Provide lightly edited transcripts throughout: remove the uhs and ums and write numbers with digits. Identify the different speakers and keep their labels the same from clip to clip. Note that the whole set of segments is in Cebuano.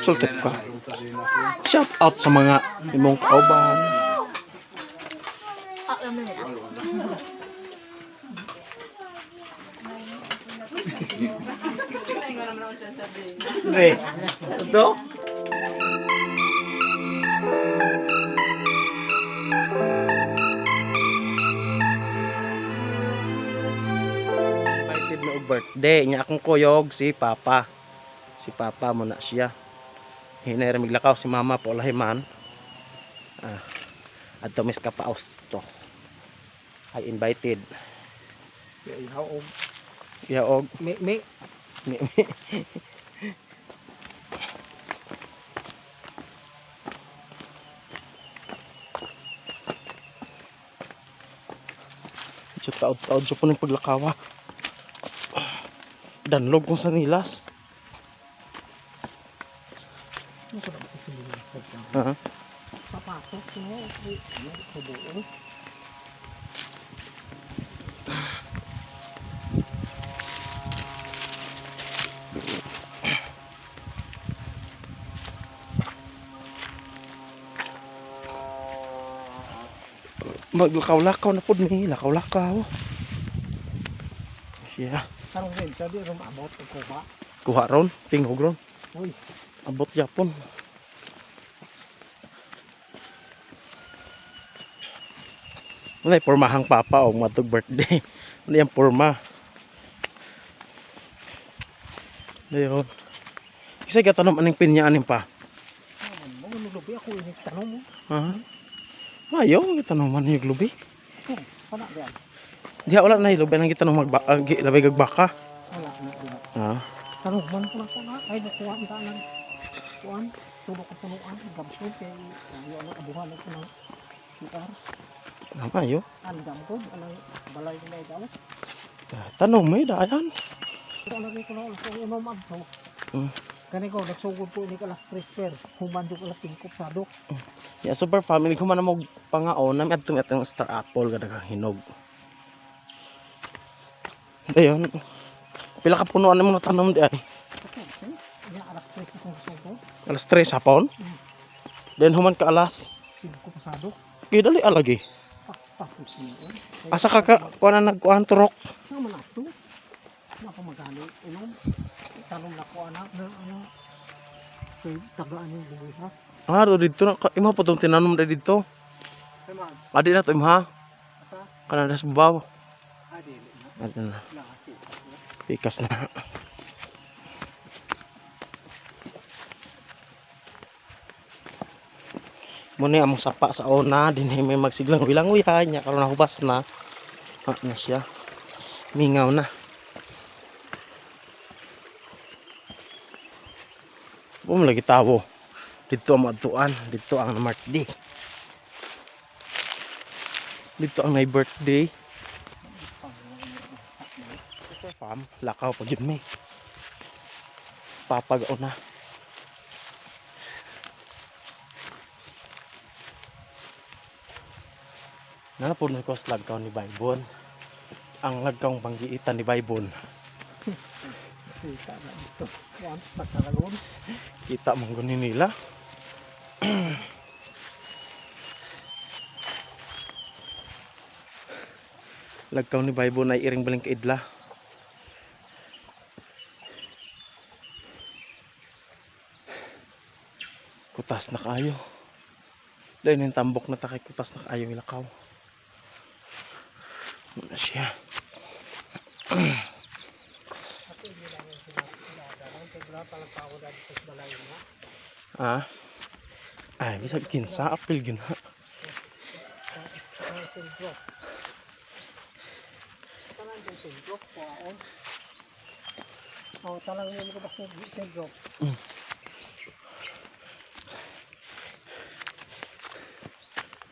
Speaker 1: Sultip ka. Shout out sa mga imong kauban.
Speaker 2: Ah, alam nila.
Speaker 1: Eh, ito? Invited na og birthday nya akong kuyog si Papa. Si Papa mo na siya. Hinay ra miglakaw si Mama po lahi man. Ah, adto mis kapaos to. Ay invited.
Speaker 3: Ihaw
Speaker 1: Yaog
Speaker 3: mi mi
Speaker 1: mi mi. Medyo taod-taod siya po ng paglakawa. Danlog kung sa nilas. Ha?
Speaker 3: Papasok mo sa buo.
Speaker 1: Maglakaw-lakaw na po ni. Lakaw-lakaw. Yeah.
Speaker 3: Sarong rin siya di rumabot og kuba.
Speaker 1: Kuha ron. Tingog ron.
Speaker 3: Uy,
Speaker 1: Abot yapon. Wala pormahang papa og matug birthday. Ano yung porma? Dayon. Kasi gatanom aning pinya aning pa.
Speaker 3: naman mo nulubi ako ini tanong mo.
Speaker 1: Ha? Mayo gitanom man yung lubi.
Speaker 3: Wala diyan.
Speaker 1: Diha wala na lubi nang gitanom magba labi gagbaka.
Speaker 3: Wala na diyan.
Speaker 1: Ha?
Speaker 3: Tanong man ko na ko na ay nakuha ang tanan. Kuan, tulo ka punuan gamsod kay ayo na abuhan ko ng CR.
Speaker 1: Mayo.
Speaker 3: Ang damgod anang balay nila daw.
Speaker 1: Tanom may dayan.
Speaker 3: Ito na ko na ko unom adto. Kani ko nagsugod ko ini alas 3 per. Human jud alas 5 pasado.
Speaker 1: Ya super family ko man mo pangaon nami adtong atong star apple kada kang hinog. Dayon. Pila ka punuan mo natanom di ay?
Speaker 3: Nya alas 3 ko sugod.
Speaker 1: Alas 3 hapon. Then human ka alas
Speaker 3: 5 pasado.
Speaker 1: Kaya dali alagi.
Speaker 3: Tapos niyon.
Speaker 1: Asa ka ka kuan na nagkuan turok.
Speaker 3: Nga man ato. Nako magani inom. Tanom na ko anak na ano. Kay tagaan yung buhay.
Speaker 1: Ah, do didto na ka, imo pa tong tinanom na didto.
Speaker 3: Kay man,
Speaker 1: Adi na to imha.
Speaker 3: asa?
Speaker 1: Kanada sa babaw.
Speaker 3: Ah, dili na.
Speaker 1: Adi na.
Speaker 3: Lahat.
Speaker 1: Pikas na. Muna among sapa sa una, dinhi may magsiglang wilang uya nya karon nahubas na. Ah, na siya. Mingaw na. Bum lagi tawo. Dito ang maadtuan, dito ang birthday. Dito ang may birthday. Fam, lakaw pag yun may. Papag na. Nana po na ko sa lagkaw ni Baybon. Ang lagkaw panggiitan ni Baybon.
Speaker 3: Kita na dito. Kuan, pasaralon.
Speaker 1: Kita mong gunin nila. Lagkaw ni Baybon ay iring baling kaidla. Kutas na kaayo. Dahil yung tambok na takay kutas na kaayo ilakaw. Wala siya.
Speaker 3: Ato ini lang yung sila. Kay wala palang tao dito sa balay na.
Speaker 1: Ah. Ay, bisag kinsa apil gyud ha.
Speaker 3: Ang sentro. Tanan yung sentro, kuwaon. Oh, tanan yung mga basta sentro.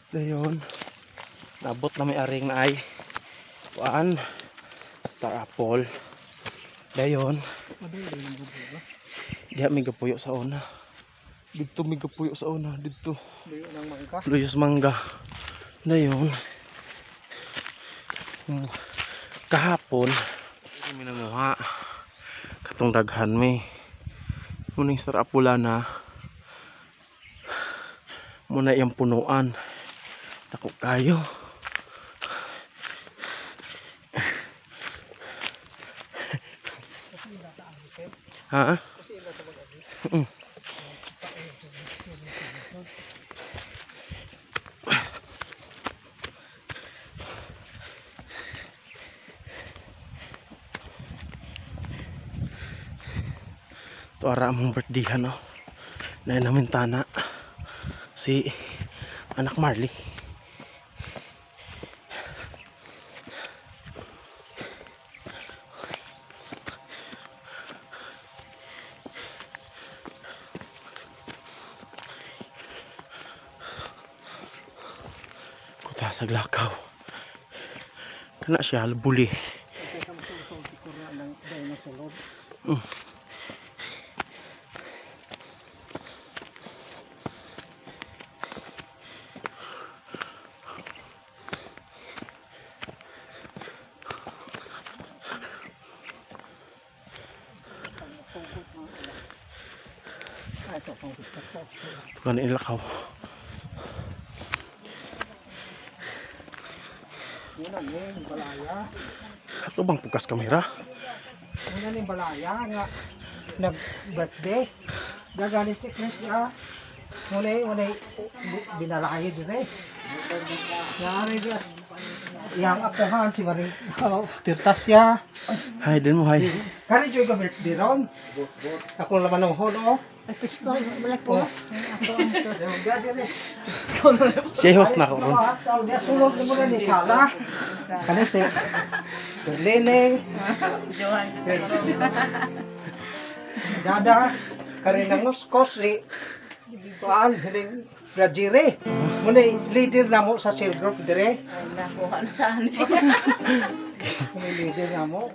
Speaker 1: Dayon. Nabot na may aring na ay. Kuan. Star apple. Dayon.
Speaker 3: Madali yung mga
Speaker 1: Diha may gapuyo sa una. Dito may gapuyo sa una. Dito.
Speaker 3: Luyo ng mangka.
Speaker 1: Luyos mangga. Dayon. Kahapon. Kami nanguha. Katong daghan mi. Muning Star Apulana. Muna iyang punuan. Dako kayo. Ha? Ito ara among birthday, no. Na namin tana si anak Marley. Kuta sa lakaw. Kana siya buli.
Speaker 3: Okay, ka masulsul siguro ng dahil nasulod. Ay, ito pang gusto ko.
Speaker 1: Ito ka na ilakaw.
Speaker 3: Yun ang yun, balaya.
Speaker 1: Ato bang pukas kamera?
Speaker 3: Yun ang balaya nga nag-birthday. Gagani si Chris niya. Ngunay, ngunay, binalaya dire. Yari diya. Yang apuhan si Maring Stirtas siya.
Speaker 1: Hi din mo, hi.
Speaker 3: Kani joy ka birthday ron. Ako laman ng holo.
Speaker 2: Ay, pisto, wala po. Ako ang to.
Speaker 1: Siya host na ako ron.
Speaker 3: Sulod mo na ni Sala. Kani si Berlene. Dada Karina Nguskos si Tuan hiling Brajire. Muna leader na mo sa sale group dire.
Speaker 2: Ay, nakuha na saan.
Speaker 3: Muna leader na mo.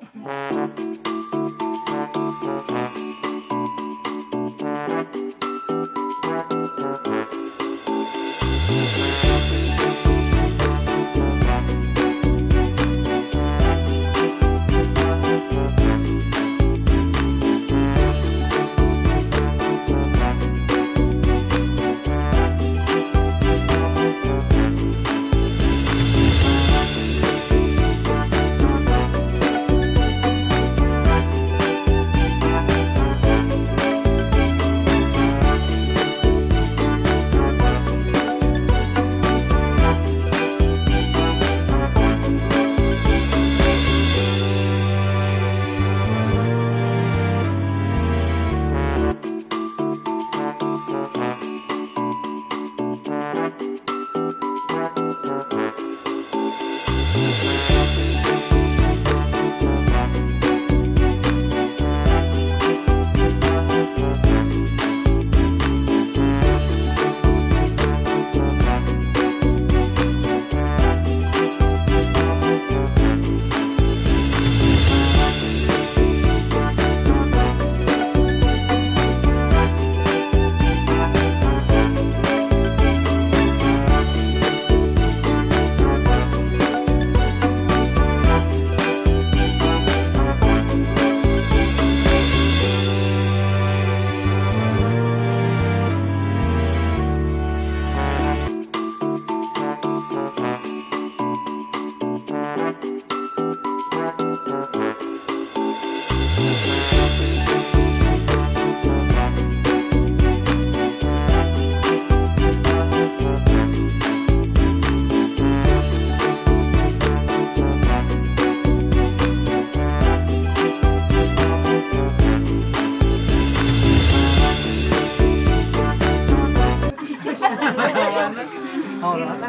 Speaker 3: Oh, wala na.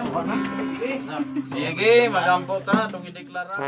Speaker 1: Sige, magampo ta itong ideklara.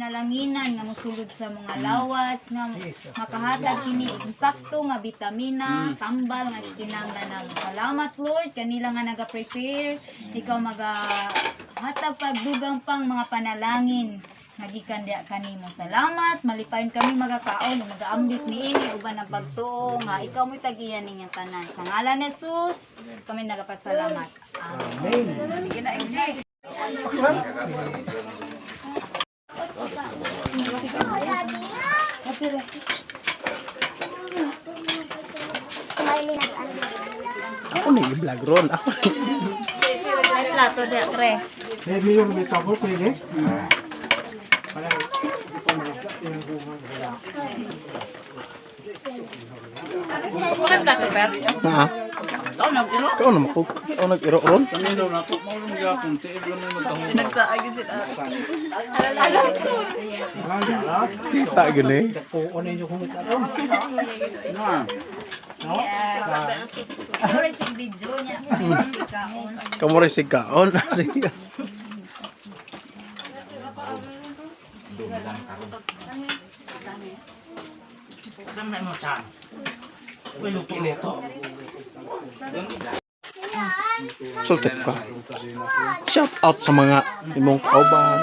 Speaker 4: panalanginan nga mosulod sa mga lawas nga makahatag kini insakto nga bitamina, tambal nga kinahanglan namo. Salamat, Lord, kanila nga naga-prepare, ikaw magahatag pagdugang pang mga panalangin nga gikan diha kanimo. Salamat, malipayon kami magakaon ug magaambit niini uban ang pagtuo nga ikaw mo'y tag-iya ninyang tanan. Sa ngalan ni Jesus, kami nagapasalamat. Amen.
Speaker 2: Sige na, MJ.
Speaker 1: Ako ni i-vlog ron. Ako ni.
Speaker 4: May plato de tres.
Speaker 3: May mayor may tabo pwede. Para di pa yung bunga wala.
Speaker 2: Bakit plato, Per?
Speaker 1: Na.
Speaker 2: Ito, nag-iro.
Speaker 1: Ikaw na mako. Ikaw nag-iro ron.
Speaker 5: Kanino na to, maulong gyapon, tiil lang na magtahong.
Speaker 2: Sinagsaag yun sila.
Speaker 1: Kita gini.
Speaker 3: Ko ano yung kumit aron.
Speaker 5: Na.
Speaker 3: No?
Speaker 4: Yeah. Sorry sa video niya. Kaon.
Speaker 1: Kamu rin si kaon. Sige. Sultip ka. Shout out sa mga imong kauban.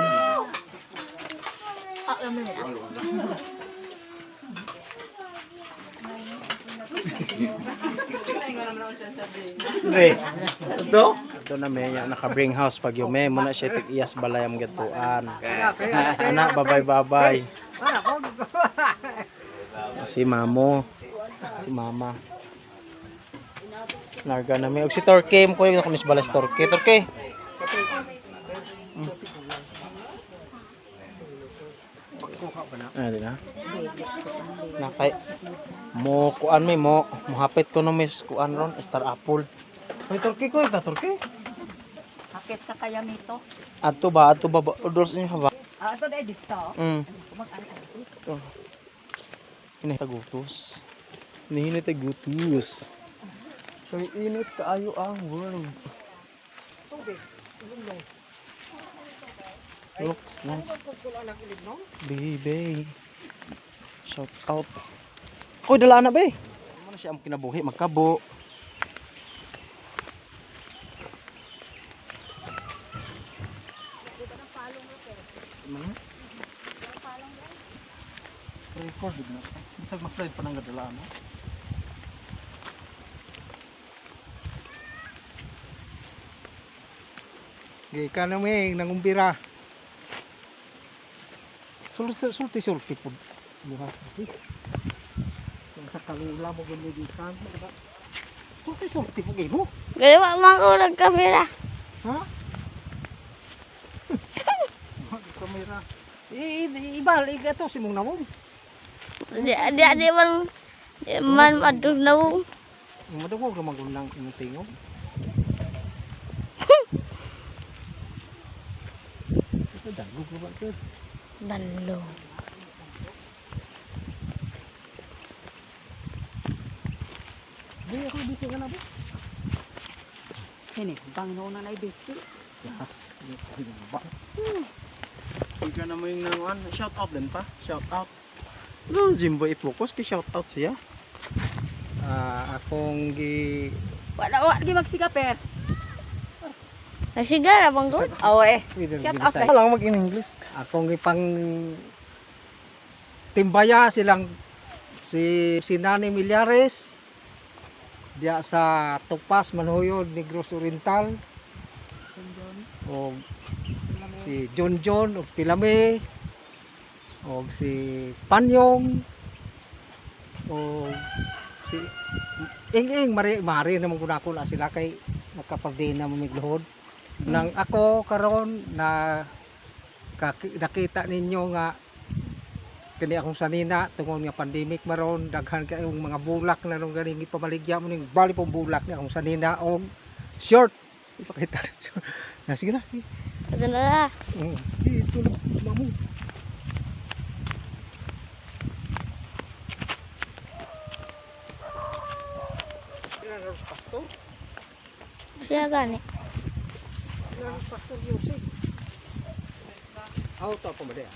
Speaker 1: Dre. Ito? Ito na may naka-bring house pag yume mo na siya tig iyas balay ang gatuan. Ana, babay babay. Si mamo. Si mama. Narga na may. Og si Torque, mo ko yung nakunis balay si Torque. Torque. Ano din ha? Nakay mo kuan may mo mohapit ko no miss kuan ron star apple. May Torque ko ita Torque.
Speaker 2: Hakit sa kayamito.
Speaker 1: Ato ba orders inyo ba?
Speaker 2: Ah, ito na dito.
Speaker 1: Ito. Hinay tagutos. Hinihinay tagutos. Kay init kaayo ang world. Looks like baby. Shout out. Koy dala na be. Ano na siya ang kinabuhi magkabo. Mga record na. Bisag mag-slide pa ng gadala no.
Speaker 3: Gikan na may nangumbira. Sulti sulti sulti pud. Buha. Kung sa kalula mo gud gikan. Sulti sulti pud imo.
Speaker 6: Gaya wa man ko nagkamera.
Speaker 3: Ha? Kamera. Ibalik ito si mong nawong.
Speaker 6: Di di di man di man madug na wo.
Speaker 3: Madungog ra man gud lang imong tingog. Ito dagog ra ba ito?
Speaker 6: Dalo.
Speaker 3: Di ako dito ka na ba?
Speaker 2: Hini, Panginoon na naibig.
Speaker 1: Ba. Ikaw na mo yung nanguan. Shout out din pa. Shout out. No, Jimbo i-focus kay shout out siya.
Speaker 3: Ah, akong gi
Speaker 2: Wala, wala, di magsiga, Per.
Speaker 6: Nagsigara bang gud?
Speaker 2: Oo eh.
Speaker 3: Pwede
Speaker 2: Shout
Speaker 3: rin
Speaker 2: out,
Speaker 3: Bisaya.
Speaker 1: Wala lang mag-in-English.
Speaker 3: Akong gipang timbaya silang si si Nani Millares diya sa Tupas, Manhuyod, Negros Oriental, o si John John og Pilame, o si Panyong, o si Ing Ing Mari Mari naman kun ako na sila kay nakapagdina mo migluhod nang ako karon na nakita ninyo nga kini akong sanina tungod nga pandemic maron, daghan kayong mga bulak na nung ganing ipamaligya mo ning bali pong bulak ni akong sanina og short ipakita na, sige na, sige.
Speaker 6: Ito na la.
Speaker 3: Sige, ito na mamo. Pastor,
Speaker 6: Siya gani.
Speaker 3: Pastor Yosef. Auto pa ba?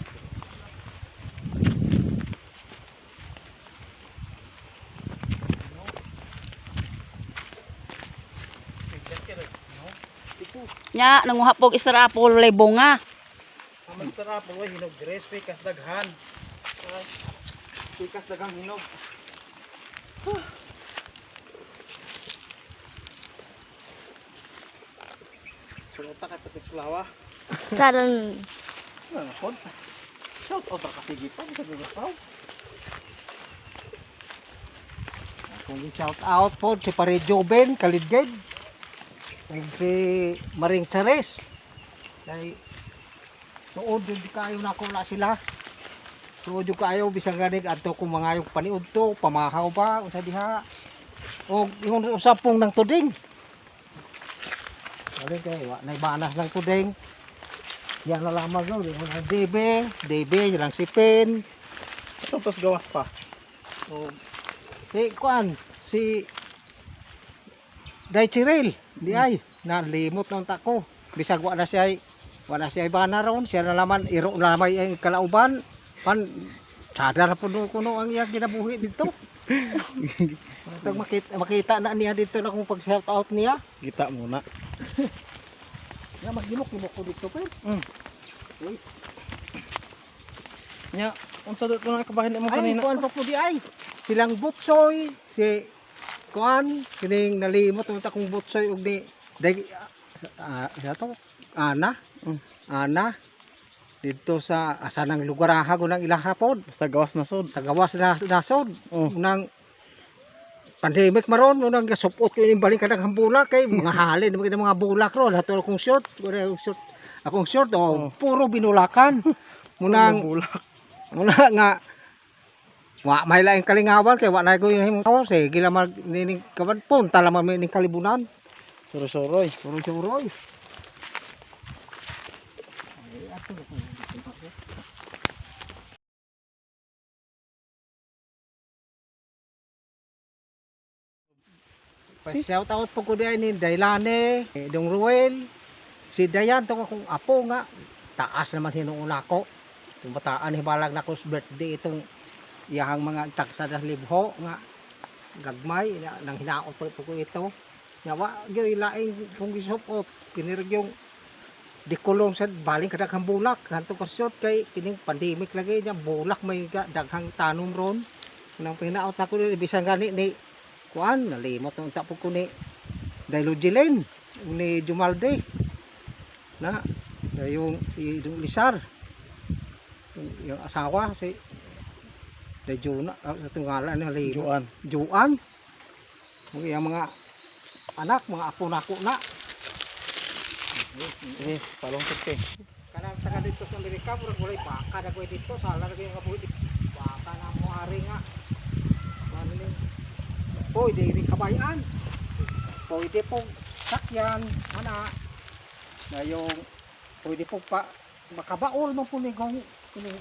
Speaker 2: Nya nanguha pog isra apple walay bunga.
Speaker 1: Ang sarap po hinog dress pikas daghan. Pikas daghang hinog. Sulota kay patik sulawa.
Speaker 6: Salan.
Speaker 1: Ano pod? Shout out ra kasi pa sa mga tao.
Speaker 3: Akong shout out po si Pare Joven Kalidged. Ug si Maring Chares. Kay suod jud kaayo nako na sila. Suod jud kaayo bisan ganig adto kung mangayog paniud to, pamahaw ba unsa diha. Og ingon usab pong nang tuding. Wala kay wa nay banas ng tuding. Yan na lamang no, ingon ang DB, DB lang sipin.
Speaker 1: Tapos gawas pa.
Speaker 3: O, si kuan, si Day Chiril, di ay nalimot nang tako. Bisag wa na siya bana ron, siya na laman iro na lamay ang kalauban. Pan sada na puno kuno ang iyang ginabuhi dito. Pag makita na niya dito na kung pag shout out niya.
Speaker 1: Kita muna.
Speaker 3: Ya mas gimok-gimok ko dito pero.
Speaker 1: Nya, unsa do na kabahin mo
Speaker 3: Ay,
Speaker 1: kanina?
Speaker 3: kuan pa po di ay. Silang Butsoy, si kuan kining nalimot unta kong Butsoy og ni day sa to Ana. Ana dito sa asa nang lugar ha gunang ilaha pod
Speaker 1: Basta gawas na sod.
Speaker 3: sa gawas na nasod.
Speaker 1: Oh.
Speaker 3: Unang pandemic maron unang gasupot ko ining balik kanang hambulak kay mga halin mga mga bulak ron ato akong short, wala akong short, akong short oh,
Speaker 1: Oh.
Speaker 3: puro binulakan. Munang
Speaker 1: bulak.
Speaker 3: muna nga wa may laing kalingawan kay wa na ko yung himo sige lang mag nining kawan punta lang man ning kalibunan.
Speaker 1: Suro-suroy.
Speaker 3: Suroy-suroy. Pa-shout out po ko diay ni Dailane, eh, Dong Ruel, si Dayan tong akong apo nga taas naman hinuon ako. Itong bataan hibalag na ko sa birthday itong iyahang mga tagsa na libho nga gagmay na, nang hinaot po po ko ito. Nga wa gyud laing kung gisupot kinirag yung dikulong sa baling kadaghang bulak hanto ka short kay kining pandemic lagi niya bulak may daghang tanom ron. Nang pinaot ako ni bisan gani ni kuan nalimot na unta po ko ni Dailogilen ni Jumalde na yung si Dong Lisar yung asawa si Dayjuna itong ngalan na limot
Speaker 1: Juan.
Speaker 3: Juan. Mga iyang mga anak, mga apo nako na.
Speaker 1: Sige, palong kay.
Speaker 3: Kanang taga dito sa Amerika, murag walay baka na ko dito, sala na kayo kabuhi. Baka na mo ari nga. Ano ni? Pwede rin kabayan. Pwede po sakyan, ana. Na yung pwede po pa makabaol man po ni kung ini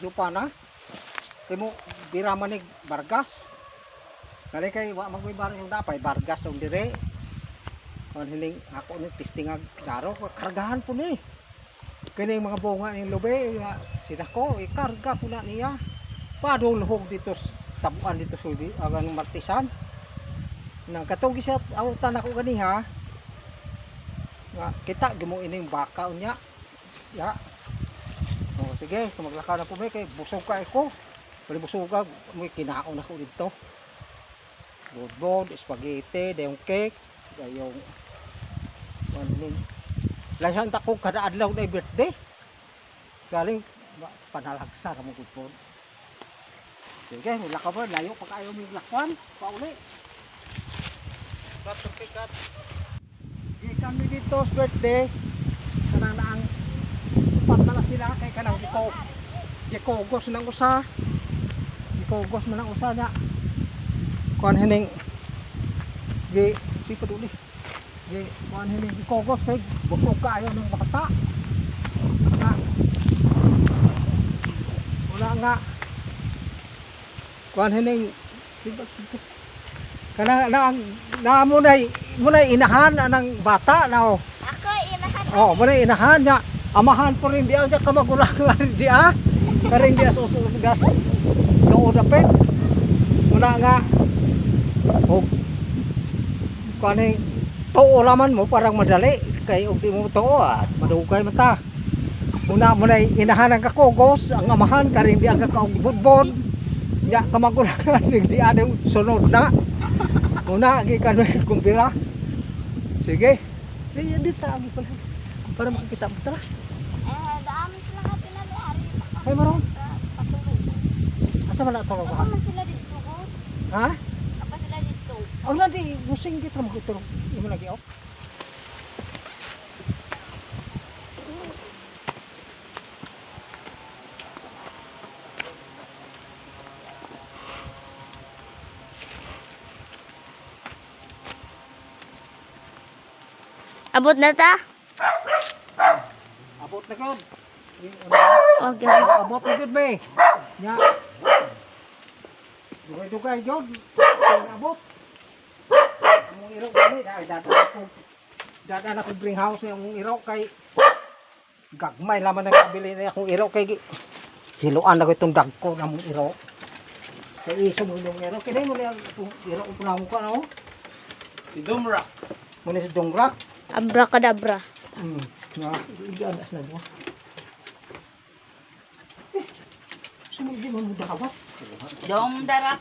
Speaker 3: yupa na. Kay mo bira man ni Vargas. Kali kay wa man koy bar yung dapay Vargas ang dire. Kon hiling ako ni testingag garo kargahan po ni. Kini mga bunga ni lube nga sinako ikarga po na niya. Padulhog dito tabuan dito sa ubi agang Martisan. Nang katong gisa awtan ako ganiha. Nga kita gimo ining baka unya. Ya. Oh, sige, kung maglakaw na po may kay busog ka ko. Bali busog ka, may kinaon ako dito. Budbod, spaghetti, dayong cake, dayong ano ni. Lasan ta ko kada adlaw na birthday. Galing panalagsa ra mo gud. Sige, wala ka ba layo pa kayo mi lakwan, pauli.
Speaker 1: Cut, okay, cut.
Speaker 3: Gikan mi dito sa birthday. Kanang naang upat na lang sila kay kanang giko. Gikogos nang usa. Gikogos man ang usa na. Kuan hining gi si paduli. Gi kuan hining gikogos kay busog kaayo ng bata. Na. Wala nga. Kuan hining kana na na mo na inahan anang bata na oh.
Speaker 6: Ako inahan.
Speaker 3: Oh, mo na inahan niya. Amahan po rin diya niya kamagulang rin diya. Karing diya susugas. Noo dapit. Muna nga. Og kaning tuo laman mo parang madali. kay og di mo tuo at madugay man ta. Una mo na inahan ang kakogos, ang amahan karing di ang kakaog budbod. Nya kamagulangan di ani sunod na. Una gikan mo kumpira. Sige. Di di ta agi pala. Para makikita mo tara.
Speaker 6: Eh, daan sila ka pinag-ari.
Speaker 3: Ay maron. Asa man na ito ba?
Speaker 6: man sila dito ko.
Speaker 3: Ha?
Speaker 6: Apa sila dito?
Speaker 3: Ang nadi musing gito mo ito. Imo lagi oh.
Speaker 6: Abot na ta?
Speaker 3: Abot na gud.
Speaker 6: Okay.
Speaker 3: Abot na gud me. Nya. Dugay-dugay gud. Abot. Among iro gani dai dada ko. Dada na ko bring house ni among iro kay gagmay laman ang kabili na akong iro kay hiluan na ko itong dagko na among iro. Kay iso mo yung iro kini mo ni ang iro ko na mo ka no.
Speaker 1: Si Dumra.
Speaker 3: Mo ni si Dongrak.
Speaker 6: Abracadabra.
Speaker 3: Nga, iyan as na mo. Eh, sino di mo dawat?
Speaker 2: Dong dara.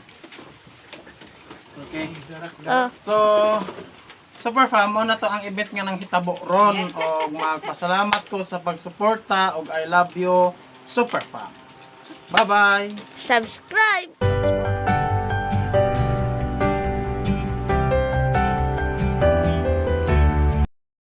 Speaker 1: Okay.
Speaker 6: Oh.
Speaker 1: So, Super Fam, mo na to ang event nga nang hitabo ron og magpasalamat ko sa pagsuporta og I love you, Super Fam. Bye-bye.
Speaker 6: Subscribe.